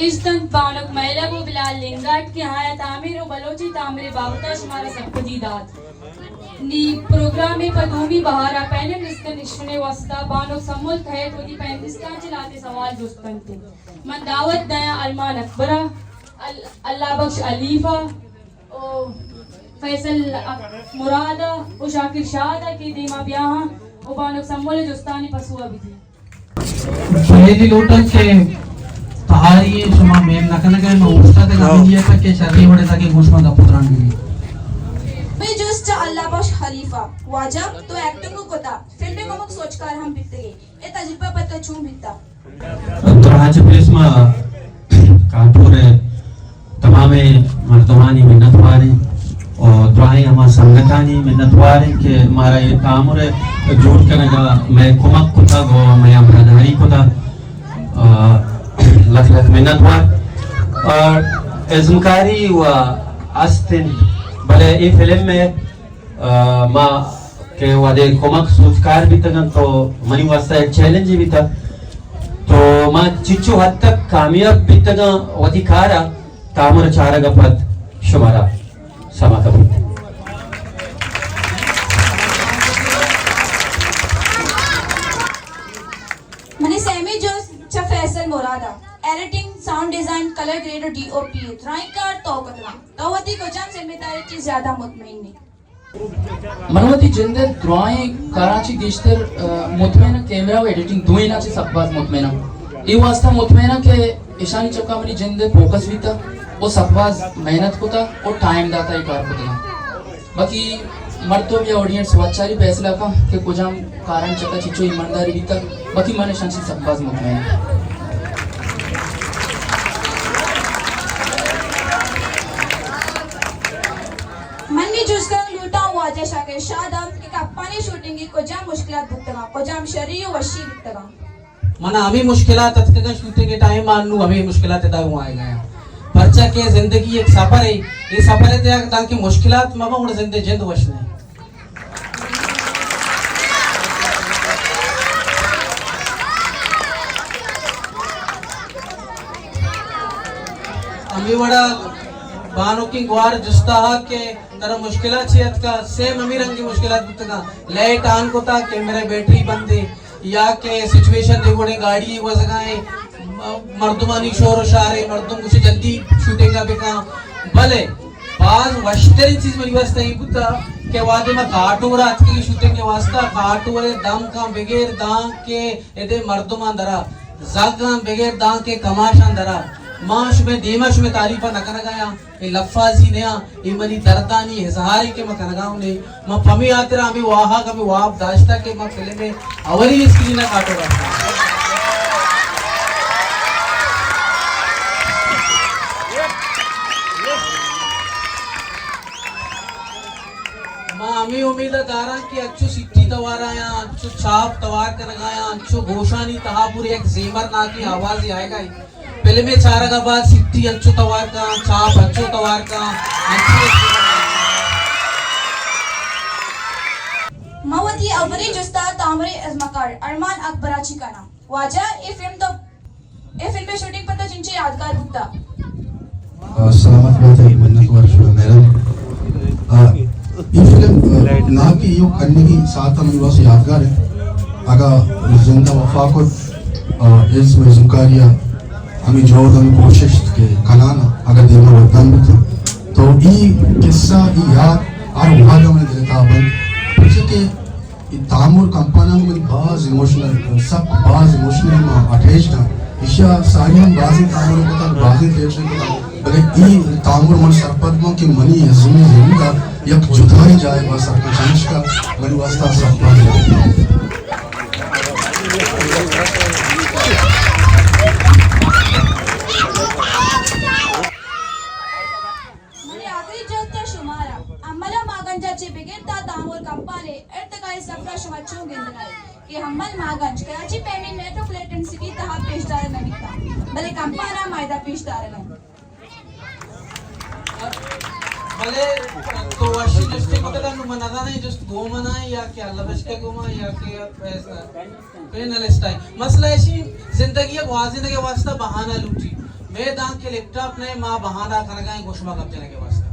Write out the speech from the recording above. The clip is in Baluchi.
اشتنت بانک مہلب و بلال لنگاٹ کہ آیا تعمیر و بلوچی تامر بابتا شمارا سرپدی دات۔ نی پروگرام پہ دومی بہارا پینل ڈسکنشن واسطہ بانک سمل تحت وتی پینلسٹاں چہ لہتے سوال جست کنت۔ من دعوت دیاں ارمان اکبرا، ال-، اللہ بخش حلیفہ، و فیصل مراد و شاکر شاد کہ دیما بیاہاں و بانک سمل جستانی پسوا بدی۔ پہلی لوٹاں کہ تہاری شما مین نہ کنگے، ما اوشتاتگاں ہمینجیا کہ شری وڑے تاکہ گوش ما گپ تران بی۔ بے جست چہ اللہ بخش حلیفہ، واجہ تو ایکٹنگ کتا، فلم کمک سوچکار ہم بیتگے۔ اے تجربہ پہ تو چون بیتا؟ دراہ چہ پیش ما کانپور ءِ تمامیں مردمانی منت واریں اور دراہیں ہما سنگتانی منت واریں کہ مارا اے تامر ءِ جوڑ کنگا مئے کمک کتگ و مئے ہمراہداری کتگ۔ آ، لکھ لکھ منت وار۔ اور ازمکاری و است انت، بلے اے فلم ءِ آ، ما کہ وہدے کمک سوجکار بیتگاں تو منی واسطہ یک چیلنجے بیتگ۔ تو ما چچو حد تک کامیاب بیتگاں وتی کارا، تامر چارگ ءَ پد شمارا سما کپیت۔ منی سیمی جست چہ فیصل مراد ءَ، editing, sound design, colour grade و ڈی او پی، درائیں کار تو کتگاں۔ تو وتی کجام ذمہ داری چی زیادہ مطمئن ئے؟ من وتی جند ءِ درائیں کاراں چہ گیشتر، آ، مطمئن آں، کیمرہ و ایڈیٹنگ دوئیناں چہ سک باز مطمئن آں۔ اے واسطہ مطمئن آں کہ اشانی چکا منی جند ءِ فوکس بیتگ و سک باز محنت کتگ و ٹائم داتا اے کار کتگاں۔ باقی مردم یا آڈینس وت چاری فیصلہ کن کہ کجام کارانی چکا چچو ایمانداری بیتگ، باقی من اشاں چہ سک باز مطمئن آں۔ من نی جست کنگ لوٹاں واجہ شاکر شاد ءَ کہ کمپانی شوٹنگ ءَ کجام مشکلات بوتگاں، کجام شری و وشی بوتگاں؟ من ہمے مشکلات اتکگاں شوٹنگ ءِ ٹائم ءَ، انوں ہمے مشکلات ادا گوں آئیگا آں۔ پرچا کہ زندگی یک سفرے، اے سفر ءِ تہا دانکہ مشکلات مہ باں، گڑا زند ءِ جند وش نہ۔ ہمے وڑا بانکیں گوار جستا کہ ترا مشکلات چی اتکا؟ سیم ہمے رنگیں مشکلات بوتگاں۔ لائٹ آن کتا، کیمرہ بیٹری بندے، یا کہ سچویشن دے وڑیں گاڑی گوزگائیں، مردمانی شور و شارے، مردم گوشے جلدی شوٹنگ ءَ بکاں۔ بلے باز وشتریں چیز منی واسطہ اے بوتا کہ وہدے ما کاٹور ءَ اتکگیں شوٹنگ ءِ واسطہ، کاٹور ءِ دمکاں بگر داں کہ ادے مردماں درا، زگاں بگر داں کہ کماشاں درا، ما شمئے دیما شمئے تعریف ءَ نہ کنگایاں۔ اے لفاظی نیاں، اے منی دردانی اظہارے کہ من کنگاؤں نے۔ من پمی ہاترا ہمے واہگ، ہمے واب داشتہ کہ من فلم ءِ اولی اسکرین ءَ کاٹو رکھاں۔ من ہمے امید ءَ داراں کہ انچو سٹی توار آیاں، انچو چاپ توار کنگایاں، انچو گوشانی تہا پورے یک زیمر ناکیں آوازے آئیگا۔ فلمے چارگ ءَ بعد سٹی انچو توار کاں، چاپ انچو توار کاں، انچو۔ ما وتی اولی جستا تامرے ازمکار ارمان اکبر ءَ چی کناں۔ واجہ، اے فلم تو، اے فلم ءِ شوٹنگ پہ تو چنچے یادگار بوتا؟ آ، سلامت بات ئے، منت وار شما مہران۔ آ، اے فلم، آ، ناکہ ایوک کنگی ساعت منی واسطہ یادگار ہے۔ اگا زندہ وفا کت، آ، اس میں زمکاریا ہمے جہد، ہمے کوشش کہ کنان ءَ اگاں دیما ودان بوتاں، تو اے قصہ، اے یاد ہر وہد ءَ منی دل ءِ تہا بنت، پرچہ کہ اے تامر کمپان ءَ منی باز ایموشنل، سک باز ایموشنل ما اٹیچڈ آں۔ ایشی ءَ ساری ہم بازیں تامر کتگ، بازیں تھیٹر کتگ، بلے اے تامر من سرپد باں کہ منی عزم زند ءَ یک جدائیں جاہے ما سرپد، چمیشکا منی واسطہ سک باز منی آخری جست چہ شمارا، امل ءِ ماگنج ءَ چہ بگر تا تامر کمپان ءِ ارتقائی سفر ءَ شما چون گندگ ءَ ات کہ امل ماگنج کراچی پیمیں میٹروپولیٹن سٹی تہا پیش دارگ نہ بیتگ، بلے کمپان ءَ ما ادا پیش دارگ ءَ ایں؟ بلے تو وشی جستے کتگ، نوں من نزاناں اے جست گوں من ءَ یا کہ اللہ بشکہ گوں من ءَ یا کہ پیسہ پینلسٹ ءَ۔ مسئلہ ایشی، زندگی ءَ گوازینگ ءِ واستہ بہانہ لوٹی۔ مئے دانکہ لیپ ٹاپ نئے، ما بہانہ کنگا ایں گوں شما گپ جنگ ءِ واسطہ۔